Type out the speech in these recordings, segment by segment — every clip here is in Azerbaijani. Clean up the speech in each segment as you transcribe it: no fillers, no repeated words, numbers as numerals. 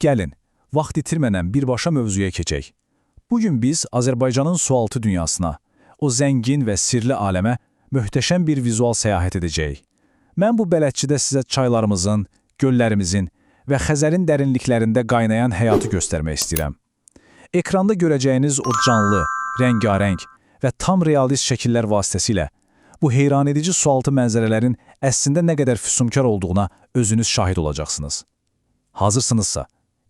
Gəlin, vaxt itirmədən birbaşa mövzuya keçək. Bugün biz Azərbaycanın sualtı dünyasına, o zəngin və sirli aləmə möhtəşəm bir vizual səyahət edəcəyik. Mən bu bələdçidə sizə çaylarımızın, göllərimizin və Xəzərin dərinliklərində qaynayan həyatı göstərmək istəyirəm. Ekranda görəcəyiniz o canlı, rəngarəng və tam realist şəkillər vasitəsilə bu heyranedici sualtı mənzərələrin əslində nə qədər füsunkar olduğuna özünüz şahid olacaqsınız. Hazırsınızsa,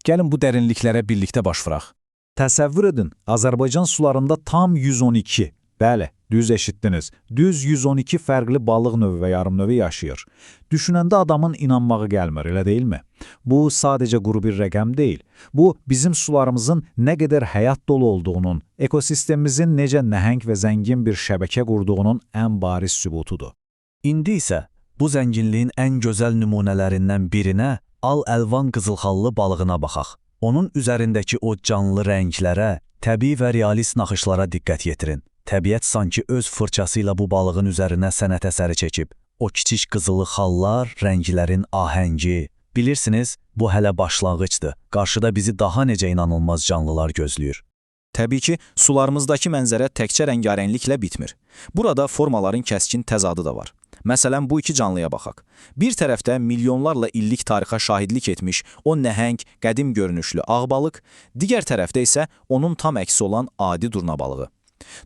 gəlin bu dərinliklərə birlikdə baş vuraq. Təsəvvür edin, Azərbaycan sularında tam 112, bəli, düz eşitdiniz, düz 112 fərqli balıq növü və yarım növü yaşayır. Düşünəndə adamın inanmağı gəlmir, elə deyilmi? Bu sadəcə quru bir rəqəm deyil. Bu, bizim sularımızın nə qədər həyat dolu olduğunun, ekosistemimizin necə nəhəng və zəngin bir şəbəkə qurduğunun ən bariz sübutudur. İndi isə bu zənginliyin ən gözəl nümunələrindən birinə, al-əlvan qızılxallı balığına baxaq. Onun üzərindəki o canlı rənglərə, təbii və realist naxışlara diqqət yetirin. Təbiət sanki öz fırçası ilə bu balığın üzərinə sənət əsəri çəkib. O kiçik qızılı xallar, rənglərin ahəngi. Bilirsiniz, bu hələ başlanğıcdır. Qarşıda bizi daha necə inanılmaz canlılar gözləyir. Təbii ki, sularımızdakı mənzərə təkcə rəngarəngliklə bitmir. Burada formaların kəskin təzadı da var. Məsələn, bu iki canlıya baxaq. Bir tərəfdə milyonlarla illik tarixə şahidlik etmiş o nəhəng, qədim görünüşlü ağ balıq, digər tərəfdə isə onun tam əksi olan adi durna balığı.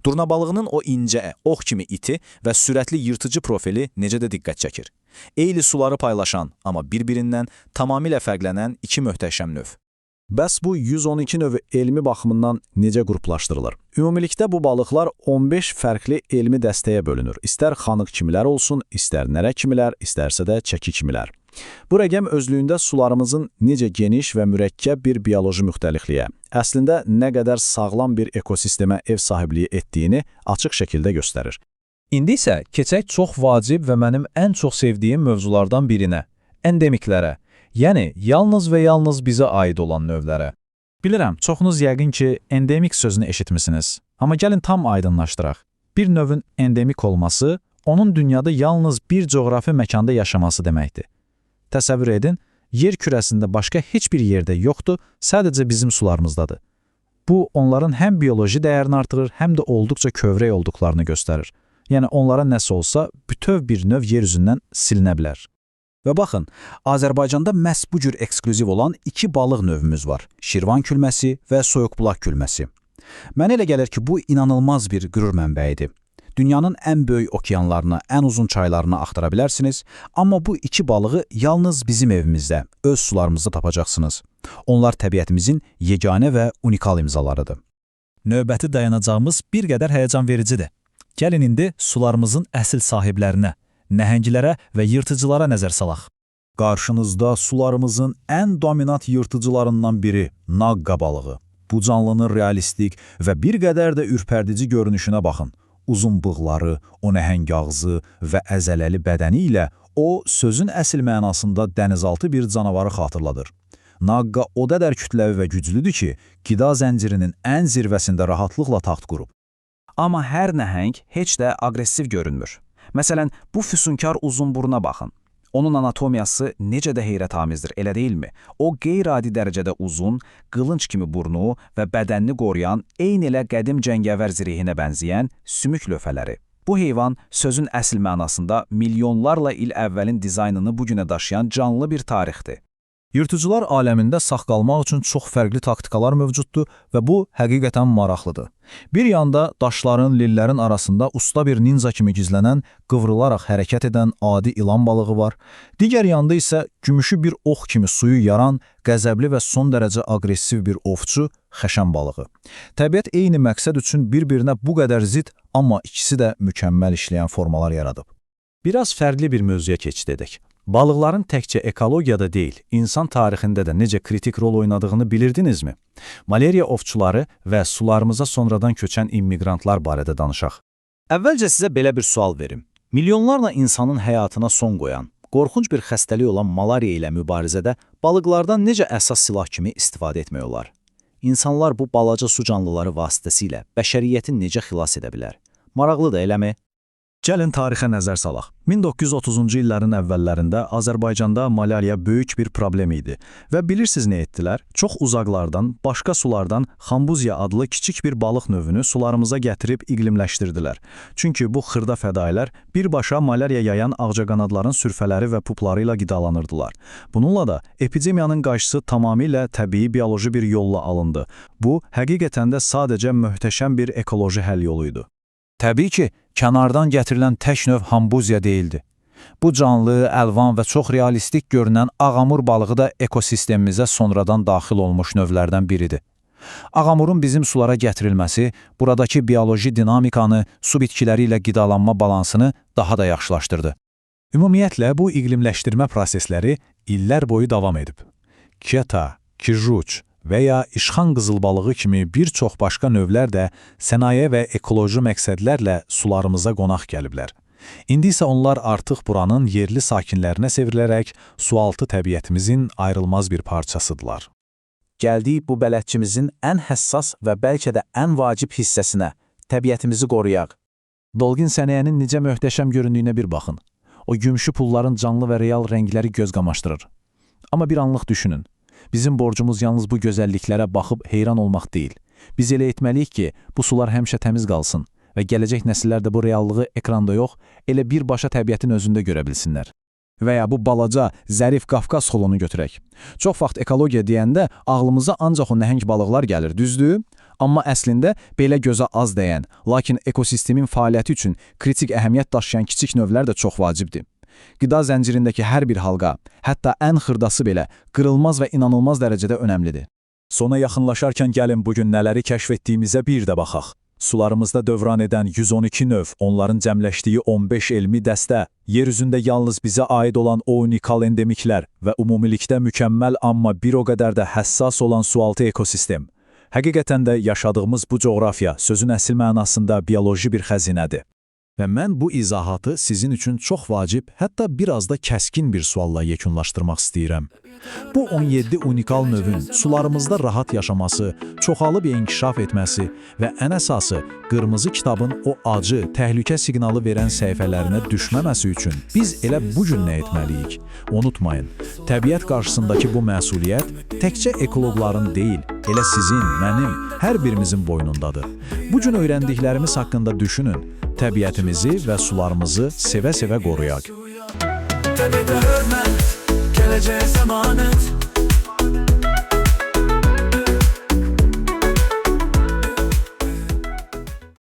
Durna balığının o incə, ox kimi iti və sürətli yırtıcı profili necə də diqqət çəkir. Eyni suları paylaşan, amma bir-birindən tamamilə fərqlənən iki möhtəşəm növ. Bəs bu 112 növü elmi baxımından necə qruplaşdırılır? Ümumilikdə bu balıqlar 15 fərqli elmi dəstəyə bölünür. İstər xanıq kimilər olsun, istər nərə kimilər, istərsə də çəki kimilər. Bu rəqəm özlüyündə sularımızın necə geniş və mürəkkəb bir bioloji müxtəlifliyə, əslində nə qədər sağlam bir ekosistemə ev sahibliyi etdiyini açıq şəkildə göstərir. İndi isə keçək çox vacib və mənim ən çox sevdiyim mövzulardan birinə, endemiklərə. Yəni, yalnız və yalnız bizə aid olan növlərə. Bilirəm, çoxunuz yəqin ki, endemik sözünü eşitmisiniz. Amma gəlin tam aydınlaşdıraq. Bir növün endemik olması, onun dünyada yalnız bir coğrafi məkanda yaşaması deməkdir. Təsəvvür edin, yer kürəsində başqa heç bir yerdə yoxdur, sadəcə bizim sularımızdadır. Bu, onların həm bioloji dəyərini artırır, həm də olduqca kövrək olduqlarını göstərir. Yəni, onlara nəsə olsa, bütöv bir növ yer üzündən silinə bilər. Və baxın, Azərbaycanda məhz bu cür eksklüziv olan iki balıq növümüz var. Şirvan külməsi və soyuqbulaq külməsi. Mənə elə gəlir ki, bu inanılmaz bir qürur mənbəyidir. Dünyanın ən böyük okeanlarını, ən uzun çaylarını axtara bilərsiniz, amma bu iki balığı yalnız bizim evimizdə, öz sularımızda tapacaqsınız. Onlar təbiətimizin yeganə və unikal imzalarıdır. Növbəti dayanacağımız bir qədər həyəcanvericidir. Gəlin indi sularımızın əsl sahiblərinə, nəhənglərə və yırtıcılara nəzər salaq. Qarşınızda sularımızın ən dominant yırtıcılarından biri naqqa balığı. Bu canlının realistik və bir qədər də ürpərdici görünüşünə baxın. Uzun bığları, o nəhəng ağzı və əzələli bədəni ilə o, sözün əsl mənasında dənizaltı bir canavarı xatırladır. Naqqa o qədər kütləvi və güclüdür ki, qida zəncirinin ən zirvəsində rahatlıqla taxt qurub. Amma hər nəhəng heç də aqressiv görünmür. Məsələn, bu füsunkar uzunburuna baxın. Onun anatomiyası necə də heyrətamizdir, elə deyilmi? O qeyri-adi dərəcədə uzun, qılınc kimi burnu və bədənini qoruyan, eyni elə qədim cəngavər zirehine bənzəyən sümük lövhələri. Bu heyvan sözün əsl mənasında milyonlarla il əvvəlin dizaynını bu günə daşıyan canlı bir tarixdir. Yırtıcılar aləmində sağ qalmaq üçün çox fərqli taktikalar mövcuddur və bu həqiqətən maraqlıdır. Bir yanda daşların, lillərin arasında usta bir ninja kimi gizlənən, qıvrılaraq hərəkət edən adi ilan balığı var. Digər yanda isə gümüşü bir ox kimi suyu yaran, qəzəbli və son dərəcə aqressiv bir ovçu, xəşən balığı. Təbiət eyni məqsəd üçün bir-birinə bu qədər zid, amma ikisi də mükəmməl işləyən formalar yaradıb. Biraz fərqli bir mövzuya keçid edək. Balıqların təkcə ekologiyada deyil, insan tarixində də necə kritik rol oynadığını bilirdinizmi? Maleriya ovçuları və sularımıza sonradan köçən immiqrantlar barədə danışaq. Əvvəlcə sizə belə bir sual verim. Milyonlarla insanın həyatına son qoyan, qorxunc bir xəstəlik olan malariya ilə mübarizədə balıqlardan necə əsas silah kimi istifadə etmək olar? İnsanlar bu balaca su canlıları vasitəsilə bəşəriyyəti necə xilas edə bilər? Maraqlıdır, eləmi? Gəlin tarixə nəzər salaq. 1930-cu illərin əvvəllərində Azərbaycanda malyariya böyük bir problem idi. Və bilirsiniz nə etdilər? Çox uzaqlardan, başqa sulardan Xambuziya adlı kiçik bir balıq növünü sularımıza gətirib iqlimləşdirdilər. Çünki bu xırda fədailər birbaşa malyariya yayan ağcaqanadların sürfələri və pupları ilə qidalanırdılar. Bununla da epidemiyanın qarşısı tamamilə təbii bioloji bir yolla alındı. Bu, həqiqətən də sadəcə möhtəşəm bir ekoloji həll yolu idi. Təbii ki, kənardan gətirilən tək növ hambuziya deyildi. Bu canlı, əlvan və çox realistik görünən ağamur balığı da ekosistemimizə sonradan daxil olmuş növlərdən biridir. Ağamurun bizim sulara gətirilməsi buradakı bioloji dinamikanı, su bitkiləri ilə qidalanma balansını daha da yaxşılaşdırdı. Ümumiyyətlə, bu iqlimləşdirmə prosesləri illər boyu davam edib. Keta, kijuç və ya işxan qızılbalığı kimi bir çox başqa növlər də sənaye və ekoloji məqsədlərlə sularımıza qonaq gəliblər. İndi isə onlar artıq buranın yerli sakinlərinə sevrilərək sualtı təbiətimizin ayrılmaz bir parçasıdırlar. Gəldik bu bələdçimizin ən həssas və bəlkə də ən vacib hissəsinə, təbiətimizi qoruyaq. Dolğun sənayənin necə möhtəşəm göründüyünə bir baxın. O gümüşü pulların canlı və real rəngləri göz qamaşdırır. Amma bir anlıq düşünün. Bizim borcumuz yalnız bu gözəlliklərə baxıb heyran olmaq deyil. Biz elə etməliyik ki, bu sular həmişə təmiz qalsın və gələcək nəsillər də bu reallığı ekranda yox, elə birbaşa təbiətin özündə görə bilsinlər. Və ya bu balaca, zərif Qafqaz xolunu götürək. Çox vaxt ekologiya deyəndə ağlımıza ancaq o nəhəng balıqlar gəlir, düzdür? Amma əslində belə gözə az dəyən, lakin ekosistemin fəaliyyəti üçün kritik əhəmiyyət daşıyan kiçik növlər də çox vacibdir. Qida zəncirindəki hər bir halqa, hətta ən xırdası belə qırılmaz və inanılmaz dərəcədə önəmlidir. Sona yaxınlaşarkən gəlin bugün nələri kəşf etdiyimizə bir də baxaq. Sularımızda dövran edən 112 növ, onların cəmləşdiyi 15 elmi dəstə, yer üzündə yalnız bizə aid olan o unikal endemiklər və ümumilikdə mükəmməl amma bir o qədər də həssas olan sualtı ekosistem. Həqiqətən də yaşadığımız bu coğrafiya sözün əsl mənasında bioloji bir xəzinədir. Və mən bu izahatı sizin üçün çox vacib, hətta biraz da kəskin bir sualla yekunlaşdırmaq istəyirəm. Bu 17 unikal növün sularımızda rahat yaşaması, çoxalıb inkişaf etməsi və ən əsası qırmızı kitabın o acı, təhlükə siqnalı verən səhifələrinə düşməməsi üçün biz elə bu gün nə etməliyik? Unutmayın, təbiət qarşısındakı bu məsuliyyət təkcə ekoloqların deyil, elə sizin, mənim, hər birimizin boynundadır. Bu gün öyrəndiklərimiz haqqında düşünün, təbiətimizi və sularımızı sevə-sevə qoruyaq. Təbiətə hörmət, gələcəyə səmanət.